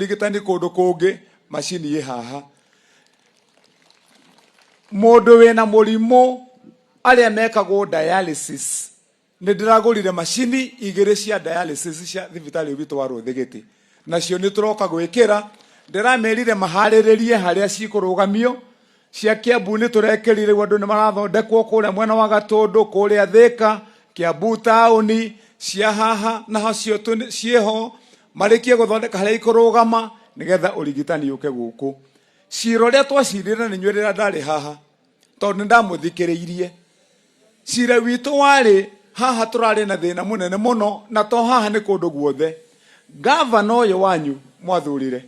Ũrigitani kũndũ kũngĩ, macini ĩ haha. Mũndũ wĩna mũrimũ arĩa mekagwo dialysis, nĩ ndĩragũrire macini igĩrĩ cia dialysis cia thibitarĩ witũ wa Rũthĩgĩtĩ, nacio nĩ tũroka gwĩkĩra. Ndĩramerire maharĩrĩrie harĩa cikũrũgamio. Cia Kiambu nĩ tũrekĩrire, rĩu andũ nĩ marathondekwo kũrĩa mwena wa Gatũndũ, kũrĩa Thĩka, Kiambu taũni, cia haha nacio ciĩho, marĩkie gũthondeka harĩa ikũrũgama nĩgetha ũrigitani ũke gũkũ. Cira ũrĩa twacirire na inyuĩ rĩrĩa ndarĩ haha, tondũ nĩ ndamũthikĩrĩirie, cira witũ warĩ haha tũrarĩ na thĩna mũnene mũno, na to haha nĩ kũndũ guothe. Gavana ũyũ wanyu mwathurire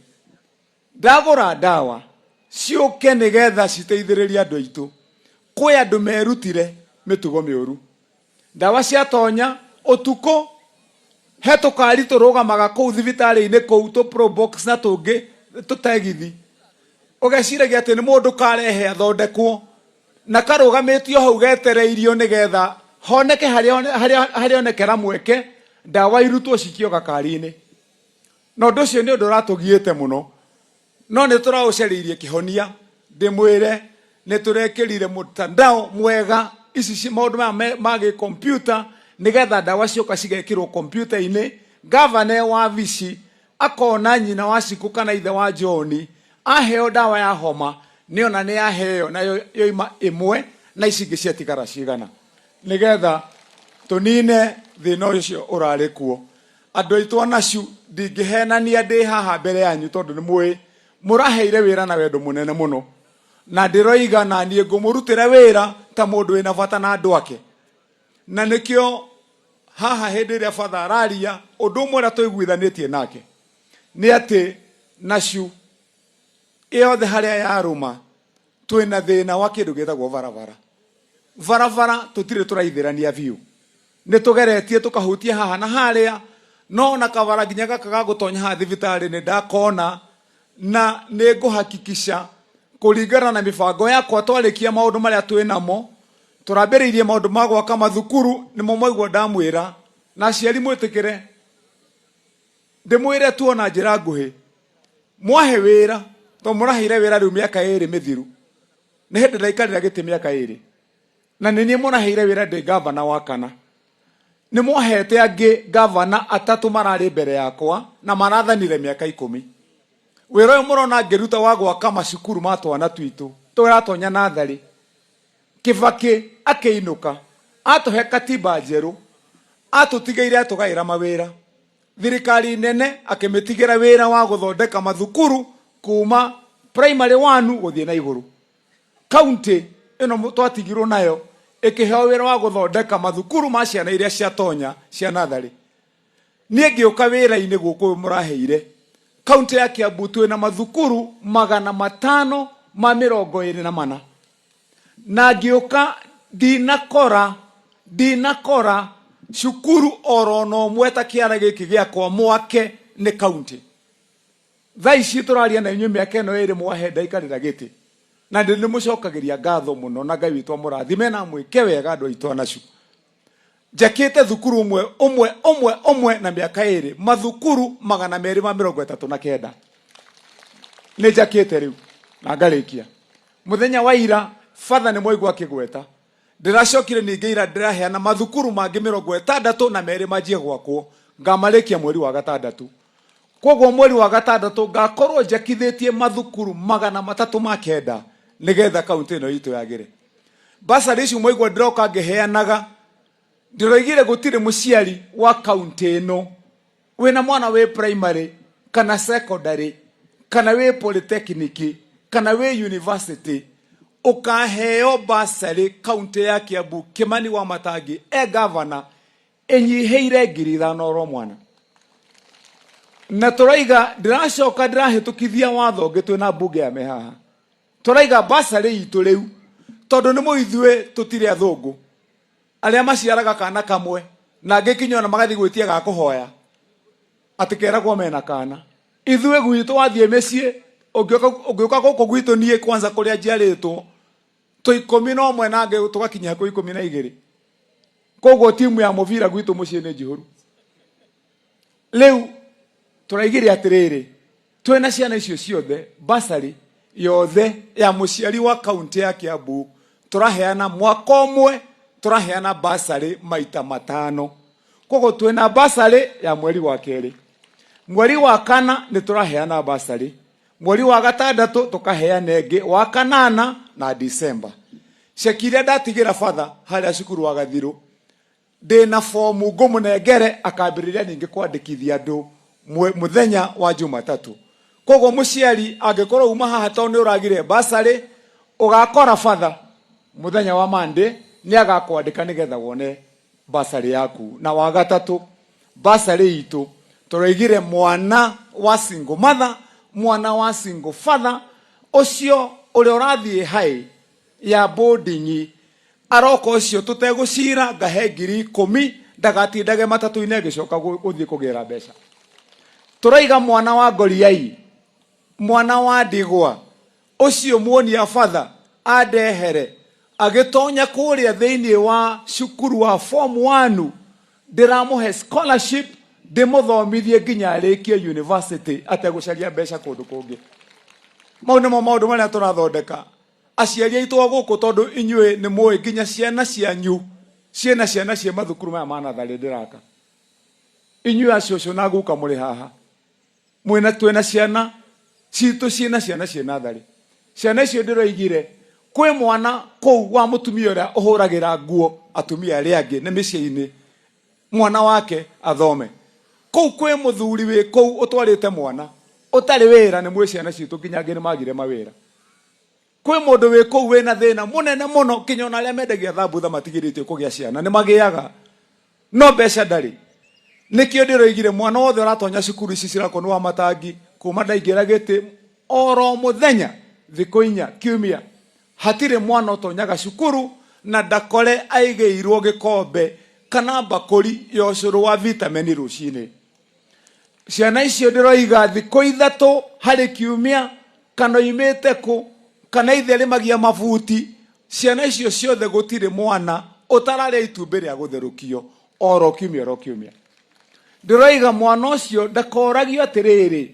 Ndagũra ndawa ciũke nĩgetha citeithĩrĩrie andũ aitũ. Kwĩ andũ merutire mĩtugo mĩũru. Ndawa ciatonya ũtukũ, he tũkari tũrũgamaga kũu thibitarĩ-inĩ kũu tũ probox na tũngĩ tũtegithi. Ũgeciragia atĩ nĩ mũndũ karehe athondekwo na karũgamĩtio hau getereirio nĩgetha honeke harĩa harĩonekera mweke ndawa irutwo cikio gakari-inĩ. Na ũndũ ũcio nĩ ũndũ ũratũgiĩte mũno, no nĩ tũraũcarĩirie kĩhonia. Ndĩmwĩre nĩ tũrekĩrire mũtandao mwega ici ci maũndũ maya ma gĩkompiuta nĩgetha ndawa cioka cigekĩrwo kompiuta-inĩ. Gavana e wabici akona nyina wa Cikũ kana ithe wa John aheo ndawa ya homa nĩona nĩ yaheo na yoima ĩmwe na ici ingĩ ciatigara cigana, nĩgetha tũnine thĩna ũcio ũrarĩ kuo. Andũ aitũ a Nashu, ndingĩhenania ndĩ haha mbere yanyu tondũ nĩ mũĩ mũraheire wĩra na wendo mũnene mũno, na ndĩroiga na niĩ ngũmũrutĩra wĩra ta mũndũ wĩna bata na andũ ake. Na nĩkĩo haha hĩndĩ ĩrĩa batha araria, ũndũ ũmwe ũrĩa tũiguithanĩtie nake nĩ atĩ Nashu yothe harĩa yarũma twĩna thĩna wa kĩndũ gĩtagwo barabara. Barabara tũtirĩ tũraithĩrania biũ, nĩ tũgeretie tũkahutia haha na harĩa, no ona kabara nginya gaka ga gũtonya haha thibitarĩ nĩ ndakona, na nĩ ngũhakikisha kũringana na mĩbango yakwa twarĩkia maũndũ marĩa twĩ namo, tũrambĩrĩirie maũndũ ma gwaka mathukuru, nĩmo mwaigua ndamwĩra, na aciari mwĩtĩkĩre ndĩmwĩre tu ona njĩra nguhĩ, mwahe wĩra tondũ mũraheire wĩra rĩu mĩaka ĩrĩ mĩthiru, nĩ hĩndĩ ndaikarĩra gĩtĩ mĩaka ĩrĩ, na nĩ niĩ mũraheire wĩra ndĩ gavana wa kana. Nĩ mwahete angĩ gavana atatũ mararĩ mbere yakwa na marathanire mĩaka ikũmi. Wĩra ũyũ mũrona ngĩruta wa gwaka macukuru ma twana twitũ tũratonya natharĩ, Kĩbakĩ akĩinũka atũhe katiba njerũ, atũtigĩire atũgaĩra mawĩra. Thirikari nene akĩmĩtigĩra wĩra wa gũthondeka mathukuru kuma primary one gũthiĩ na igũrũ. Kaunti ĩno twatigirwo nayo ĩkĩheo wĩra wa gũthondeka mathukuru ma ciana iria ciatonya cia natharĩ. Niĩ ngĩũka wĩra-inĩ gũkũ mũraheire kaunti ya Kiambu twĩna mathukuru 524, na ngĩũka ndinakora ndinakora cukuru oro na ũmwe ta kĩara gĩkĩ gĩakwa mwake nĩ kaunti. Thaa ici tũraria na inyuĩ mĩaka ĩno ĩrĩ mwahe ndaikarĩra gĩtĩ, na ndĩ nĩmũcokagĩria ngatho mũno, na Ngai witũ amũrathime na amwĩke wega andũ aitũ a Nacu. Njakĩte thukuru ũmwe ũmwe ũmwe ũmwe na mĩaka ĩrĩ mathukuru 239 nĩ njakĩte rĩu na ngarĩkia. Mũthenya wa ira batha nĩ mwaigua akĩgweta, ndĩracokire ningĩ ira ndĩraheana mathukuru mangĩ 62 manjie gwakwo, ngamarĩkia mweri wa gatandatũ. Koguo mweri wa gatandatũ ngakorwo njakithĩtie mathukuru 309 nĩgetha kaunti ĩno itũ yagĩre. Basarĩ icio mwaigua ndĩroka ngĩheanaga, ndĩroigire gũtirĩ mũciari wa kaunti ĩno wĩna mwana wĩ primary kana secondary kana wĩ polytechnic kana wĩ university ũkaheo basarĩ kaunti ya Kiambu Kimani wa Matangi e gavana ĩnyihĩire 5,000 oro mwana. Na tũraiga ndĩracoka ndĩrahĩtũkithia watho ũngĩ twĩna mbunge ya me haha, tũraiga basarĩ itũ rĩu tondũ nĩ mũithuĩ tũtirĩ athũngũ arĩa maciaraga kana kamwe na angĩ kinya ona magathiĩ gwĩtia ga kũhoya atĩ keragwo mena kana. Ithuĩ gwitũ wathiĩ mĩciĩ ũngĩũka gũkũ gwitũ niĩ kwanza kũrĩa njiarĩtwo twĩ 11 na angĩ tũgakinya hakuhĩ 12, koguo timu ya mũbira gwitũ mũciĩ nĩ njihũru. Rĩu tũraigire atĩrĩrĩ, Twĩna ciana icio ciothe, bursary yothe ya mũciari wa kaunti ya Kiambu tũraheana mwaka ũmwe, tũraheana bursary maita matano. Koguo twĩna bursary ya mweri wa kerĩ, mweri wa kana nĩ tũraheana bursary, mweri wa gatandatũ tũkaheana ĩngĩ, wa kanana na December. Ceki iria ndatigĩra batha harĩa cukuru wa Gathirũ, ndĩna fomu ngũmũnengere akambĩrĩria ningĩ kwandĩkithia andũ mũthenya wa Jumatatũ. Koguo mũciari angĩkorwo uma haha tondũ nĩ ũragire bursary, ũgakora batha mũthenya wa Monday nĩ agakwandĩka nĩgetha wone bursary yaku. Na wa gatatũ, bursary itũ tũraigire mwana wa single mother, mwana wa single father, ũcio ũrĩa ũrathiĩ high ya boarding aroka ũcio tũtegũcira ngahe 10,000 ndagatindage matatũ-inĩ agĩcoka gũthiĩ kũgĩra mbeca. Tũraiga mwana wa ngoriai, mwana wa ndigwa, ũcio muonia batha andehere agĩtonya kũrĩa thĩinĩ wa cukuru wa form 1, ndĩramũhe scholarship ndĩmũthomithie nginya arĩkie university ategũcaria mbeca kũndũ kũngĩ. Mau nĩmo maũndũ marĩa tũrathondeka. Aciari aitũ a gũkũ, tondũ inyuĩ nĩ mũĩ nginya ciana cianyu ciĩna ciana ciĩ mathukuru maya ma natharĩ ndĩraka. Inyuĩ acũcũ na guka mũrĩ haha, mwĩna twĩna ciana citũ ciĩna ciana ciĩ natharĩ. Ciana icio ndĩroigire kwĩ mwana kũu wa mũtumia ũrĩa ũhũragĩra nguo atumia arĩa angĩ nĩ mĩciĩ-inĩ, mwana wake athome. Kũu kwĩ mũthuri wĩ kũu ũtwarĩte mwana ũtarĩ wĩra, nĩ mwĩ ciana citũ nginya angĩ nĩ magire mawĩra. Kwĩ mũndũ wĩ kũu wĩna thĩna mũnene mũno, nginya ona arĩa mendagia thambutha matigĩrĩtio kũgĩa ciana nĩ magĩaga, no mbeca ndarĩ. Nĩkĩo ndĩroigire mwana wothe ũratonya cukuru ici cirakwo nĩ wa matangi, kuma ndaingĩra gĩtĩ oro mũthenya thikũ inya kiumia, hatirĩ mwana ũtonyaga cukuru na ndakore aigĩirwo gĩkombe kana mbakũri ya ũcũrũ wa vitamini rũcinĩ. Ciana icio ndĩroiga thikũ ithatũ harĩ kiumia, kana oimĩte kũ, kana ithe arĩmagia mabuti, ciana icio ciothe gũtirĩ mwana ũtararĩa itumbĩ rĩa gũtherũkio oro kiumia oro kiumia. Ndĩroiga mwana ũcio ndakoragio atĩrĩrĩ,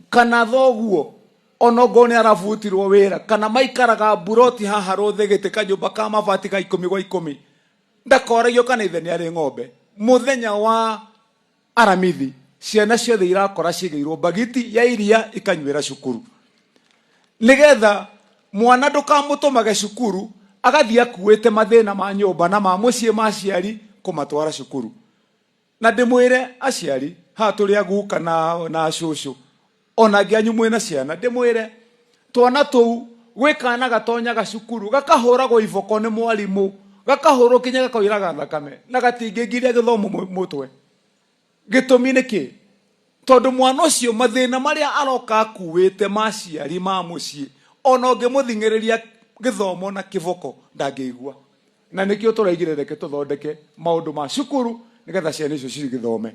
kana thoguo ona ongorwo nĩ arabutirwo wĩra, kana maikaraga mburoti haha Rũthĩgĩtĩ kanyũmba ka mabati ga 10 gwa 10, ndakoragio kana ithe nĩ arĩ ng'ombe. Mũthenya wa Aramithi ciana ciothe irakora cigĩirwo mbagiti ya iria ikanyuĩra cukuru, nĩgetha mwana ndũkamũtũmage cukuru agathiĩ akuĩte mathĩna ma nyũmba na ma mũciĩ ma aciari kũmatwara cukuru. Na ndĩmwĩre aciari haha tũrĩ aguka na acũcũ ona angĩ anyu mwĩna ciana, ndĩmwĩre twana tũu gwĩ kana gatonyaga cukuru gakahũragwo iboko nĩ mwarimũ, gakahũrwo kinya gakoiraga thakame na gatingĩingĩria gĩthomo mũtwe. Gĩtũmi nĩ kĩ? Tondũ mwana ũcio mathĩna marĩa aroka akuĩte ma aciari ma mũciĩ, ona ũngĩmũthing'ĩrĩria gĩthomo na kĩboko ndangĩigua. Na nĩkĩo tũraigire reke tũthondeke maũndũ ma cukuru nĩgetha ciana icio cigĩthome.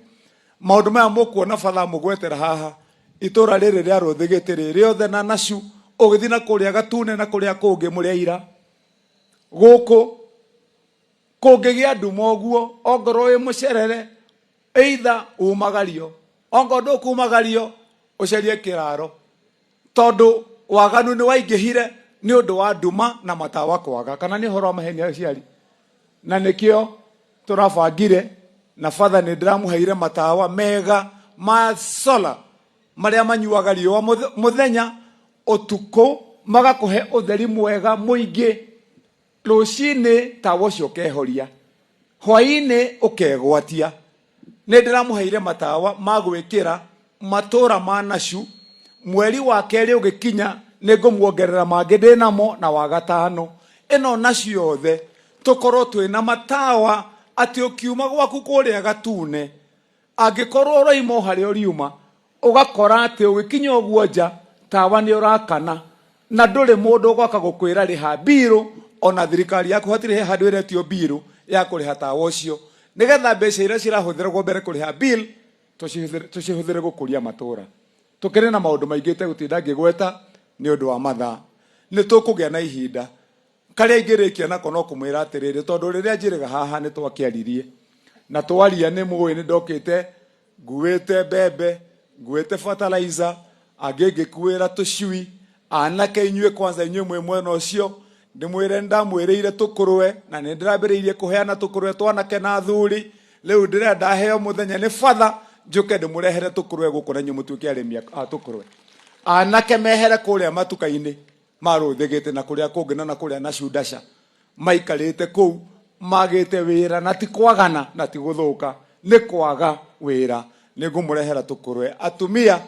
Maũndũ maya mũkuona batha mũgwetera haha, itũra rĩrĩ rĩa Rũthĩgĩtĩ rĩ rĩothe na Nacu, ũgĩthiĩ na kũrĩa Gatune na kũrĩa kũngĩ mũrĩ aira. Gũkũ kũngĩgĩa nduma ũguo, ongorwo wĩ mũcerere, either umagario, ongorwo ndũkumagario ũcarie kĩraro, tondũ waganu nĩ waingĩhire nĩ ũndũ wa nduma na matawa kwaga. Kana nĩ ũhoro wa maheni aciari? Na nĩkĩo tũrabangire na batha nĩ ndĩramũheire matawa mega ma solar marĩa manyuaga riũa mũthenya, ũtukũ magakũhe ũtheri mwega mũingĩ. Rũcinĩ tawa ũcio ũkehoria, hwaĩ-inĩ ũkegwatia. Nĩ ndĩramũheire matawa ma gwĩkĩra matũra ma Nacu. Mweri wa kerĩ ũgĩkinya nĩ ngũmuongerera mangĩ ndĩnamo, na wa gatano ĩno Nacu yothe tũkorwo twĩna matawa, atĩ ũkiuma gwaku kũrĩa Gatune, angĩkorwo ũroima o harĩa ũriuma, ũgakora atĩ ũgĩkinya ũguo nja tawa nĩ ũrakana, na ndũrĩ mũndũ ũgoka gũkwĩra rĩha mbirũ. Ona thirikari yaku hatirĩ handũ ĩretio mbirũ ya kũrĩha tawa ũcio, nĩgetha mbeca iria cirahũthĩragwo mbere kũrĩha bill tũcihũthĩre gũkũria matũra. Tũkĩrĩ na maũndũ maingĩ itegũtinda ngĩgweta nĩ ũndũ wa mathaa, nĩ tũkũgĩa na ihinda. Karĩa ingĩrĩkia nako no kũmwĩra atĩrĩrĩ, tondũ rĩrĩa njĩrĩga haha nĩ twakĩaririe na twaria, nĩ mũĩ nĩ ndokĩte nguĩte mbembe, nguĩte fertilizer. Angĩ ngĩkuĩra tũcui. Anake inyuĩ kwanza inyuĩ mwĩ mwena ũcio, ndĩmwĩre nĩndamwĩrĩire tũkũrwe na nĩ ndĩrambĩrĩirie kũheana tũkũrwe twanake na athuri. Rĩu ndĩrenda heo mũthenya nĩ batha njũke ndĩmũrehere tũkũrwe gũkũ na inyuĩ mũtuĩke arĩmi a tũkũrwe. Anake mehere kũrĩa matuka-inĩ ma Rũthĩgĩtĩ na kũrĩa kũngĩ na na kũrĩa na Cundaca maikarĩte kũu magĩte wĩra na ti kwagana na ti gũthũka nĩ kwaga wĩra. Nĩ ngũmũrehera tũkũrwe. Atumia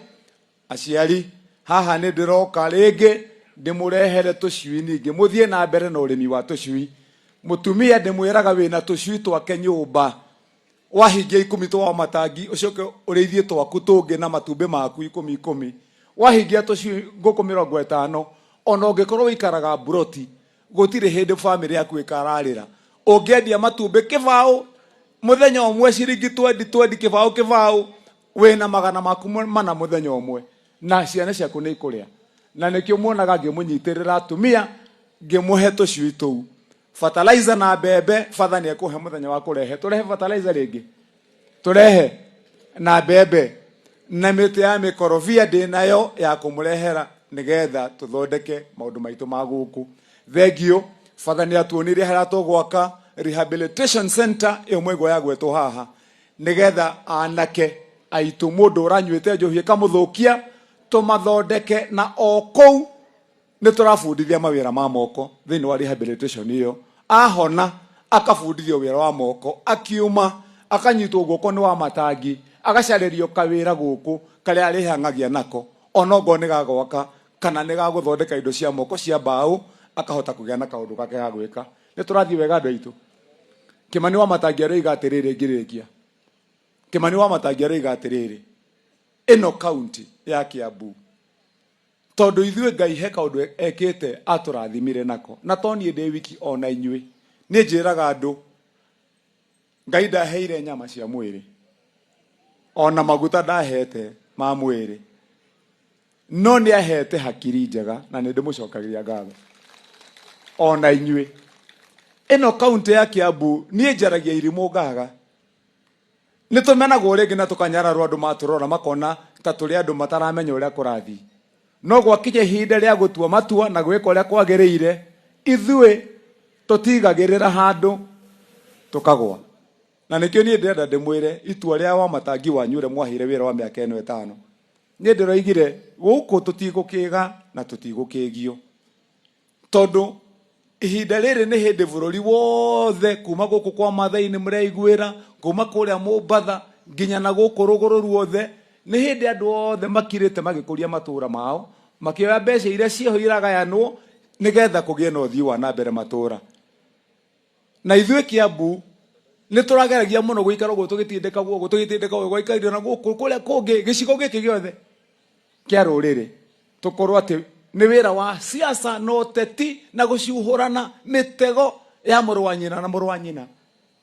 aciari haha nĩ ndĩroka rĩngĩ ndĩmũrehere tũcui ningĩ mũthiĩ na mbere na ũrĩmi wa tũcui. Mũtumia ndĩmwĩraga wĩna tũcui twake nyũmba wahingia ikũmi twa matangi ũcoke ũrĩithie twaku tũngĩ na matumbĩ maku ikũmi ikũmi. Wahingia tũcui ngũkũ 50 ona ũngĩkorwo ũikaraga mburoti gũtirĩ hĩndĩ bamĩrĩ yaku ĩkararĩra. Ũngĩendia matumbĩ kĩbaũ mũthenya ũmwe ciringi twendi twendi kĩbaũ kĩbaũ wĩna 400 mũthenya ũmwe na ciana ciaku nĩ ikũrĩa. Na nĩkĩo muonaga ngĩmũnyitĩrĩra atumia ngĩmũhe tũcui tũu. Fertilizer na mbembe batha nĩ ekũhe mũthenya wa kũrehe. Tũrehe fertilizer rĩngĩ? Tũrehe na mbembe na mĩtĩ ya mĩkorobia ndĩnayo ya kũmũrehera nĩgetha tũthondeke maũndũ maitũ ma gũkũ. Thengiũ batha nĩ atuonirie harĩa tũgwaka rehabilitation center ĩyo mwaigua ya gwetwo haha nĩgetha anake aitũ mũndũ ũranyuĩte njohi ĩkamũthũkia tũmathondeke na o kũu nĩ tũrabundithia mawĩra ma moko thĩinĩ wa rehabilitation ĩyo. Ahona akabundithio wĩra wa moko, akiuma akanyitwo guoko nĩ wa matangi, agacarĩrio kawĩra gũkũ karĩa arĩhang'agia nako, onokorwo nĩ ga gwaka kana nĩ ga gũthondeka indo cia moko cia mbaũ, akahota kũgĩa na kaũndũ gake ga gwĩka. Nĩ tũrathiĩ wega andũ aitũ? Kĩmani wa Matangi aroiga atĩrĩrĩ ngĩrĩkia. Kĩmani wa Matangi aroiga atĩrĩrĩ, ĩno kaunti ya Kiambu tondũ ithuĩ Ngai he kaũndũ ekĩte atũrathimire nako, na to niĩ ndĩ wiki ona inyuĩ. Niĩ njĩraga andũ Ngai ndaheire nyama cia mwĩrĩ ona maguta ndahete ma mwĩrĩ, no nĩ ahete hakiri njega na nĩ ndĩmũcokagĩria ngatho ona inyuĩ. Ĩno kaunti ya Kiambu niĩ njaragia irimũ ngaga. Nĩ tũmenagwo rĩngĩ na tũkanyararwo andũ matũrora makona ta tũrĩ andũ mataramenya ũrĩa kũrathiĩ. No gwakinya ihinda rĩa gũtua matua na gwĩka ũrĩa kwagĩrĩire, ithuĩ tũtigagĩrĩra handũ tũkagwa. Na nĩkĩo niĩ ndĩrenda ndĩmwĩre itua rĩa Wamatangi wanyu ũrĩa mwaheire wĩra wa mĩaka ĩno 5. Niĩ ndĩroigire gũkũ tũtigũkĩga na tũtigũkĩgio. Tondũ ihinda rĩrĩ nĩ hĩndĩ bũrũri wothe kuma gũkũ kwa Maathai nĩ mũreiguĩra, kuma kũrĩa Mombatha nginya na gũkũ rũgũrũ ruothe, nĩ hĩndĩ andũ othe makirĩte magĩkũria matũra mao, makĩoya mbeca iria ciĩho iragayanwo nĩgetha kũgĩe na ũthii wa na mbere matũra. Na ithuĩ Kiambu nĩ tũrageragia mũno gũikara ũguo tũgĩtindĩkagwo ũguo tũgĩtindĩkagwo ũguo gwaikario na gũkũ kũrĩa kũngĩ gĩcigo gĩkĩ gĩothe kĩa rũrĩrĩ tũkorwo atĩ nĩ wĩra wa siasa na ũteti na gũcuhũrana mĩtego ya mũrũ wa nyina na mũrũ wa nyina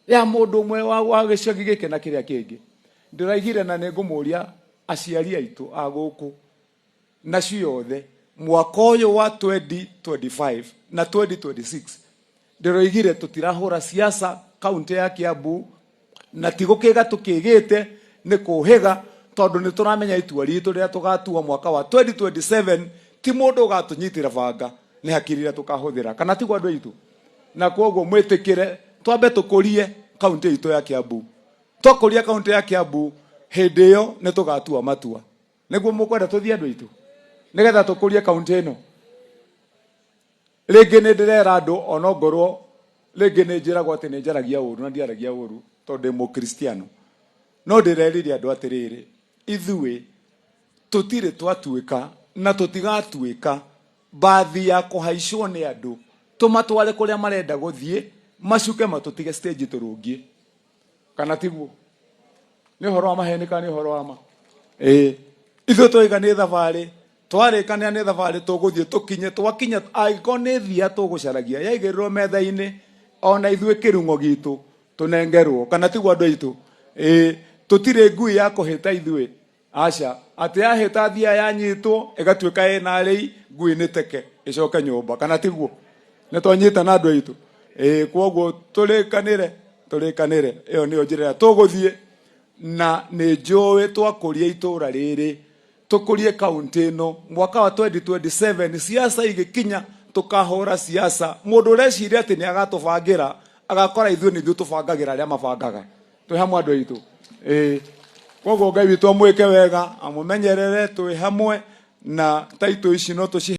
ya mũndũ ũmwe wa gĩcagi gĩkĩ na kĩrĩa kĩngĩ. Ndĩraigire na nĩ ngũmũria aciari aitũ a gũkũ na ciothe mwaka ũyũ wa 2025 na 2026 ndĩroigire tũtirahũra siasa kaunti ya Kiambu na ti gũkĩga tũkĩgĩte nĩ kũhĩga tondũ nĩ tũramenya itua ritũ rĩrĩa tũgatua mwaka wa 2027 ti mũndũ ũgatũnyitĩra banga nĩ hakiri iria tũkahũthĩra kana tiguo andũ aitũ. Na kwoguo mwĩtĩkĩre twambe tũkũrie kaunti itũ ya Kiambu. Twakũria kaunti ya Kiambu hĩndĩ ĩyo nĩ tũgatua matua. Nĩguo mũkwenda tũthiĩ andũ aitũ nĩgetha tũkũrie kaunti ĩno. Rĩngĩ nĩ ndĩrera andũ onongorwo rĩngĩ nĩ njĩragwo atĩ nĩ njaragia ũru na ndiaragia ũru tondũ ndĩ mũkristiano, no ndĩrerire andũ atĩrĩrĩ, ithuĩ tũtirĩ twatuĩka na tũtigatuĩka mbathi ya kũhaicwo nĩ andũ tũmatware kũrĩa marenda gũthiĩ macuke matũtige stage tũrũngie, kana tiguo? Nĩ ũhoro wa maheni kana nĩ ũhoro wa ma? Ĩĩ, ithuĩ twaiga nĩ thabarĩ, twarĩkanĩra nĩ thabarĩ tũgũthiĩ tũkinye, twakinya angĩkorwo nĩ thia tũgũcaragia yaigĩrĩrwo metha-inĩ ona ithuĩ kĩrung'o gitũ tũnengerwo, kana tiguo andũ aitũ? Ĩĩ, tũtirĩ ngui ya kũhĩta ithuĩ, aca, atĩ yahĩta thia yanyitwo ĩgatuĩka ĩna arĩi, ngui nĩ teke ĩcoke nyũmba, kana tiguo? Nĩ twanyitana andũ aitũ? Ĩĩ, kwoguo tũrĩkanĩre, tũrĩkanĩre, ĩyo nĩyo njĩra ĩrĩa tũgũthiĩ, na nĩ njũĩ twakũria itũra rĩrĩ Tũkũrie kaunti ĩno. Mwaka wa 2027 siasa igĩkinya, tũkahũra siasa. Mũndũ ũreciria atĩ nĩ agatũbangĩra agakora ithuĩ nĩ ithuĩ tũbangagĩra arĩa mabangaga. Twĩ hamwe andũ aitũ? Ĩĩ. Koguo Ngai witũ amwĩke wega, amũmenyerere, twĩ hamwe na taitũ ici no tũci.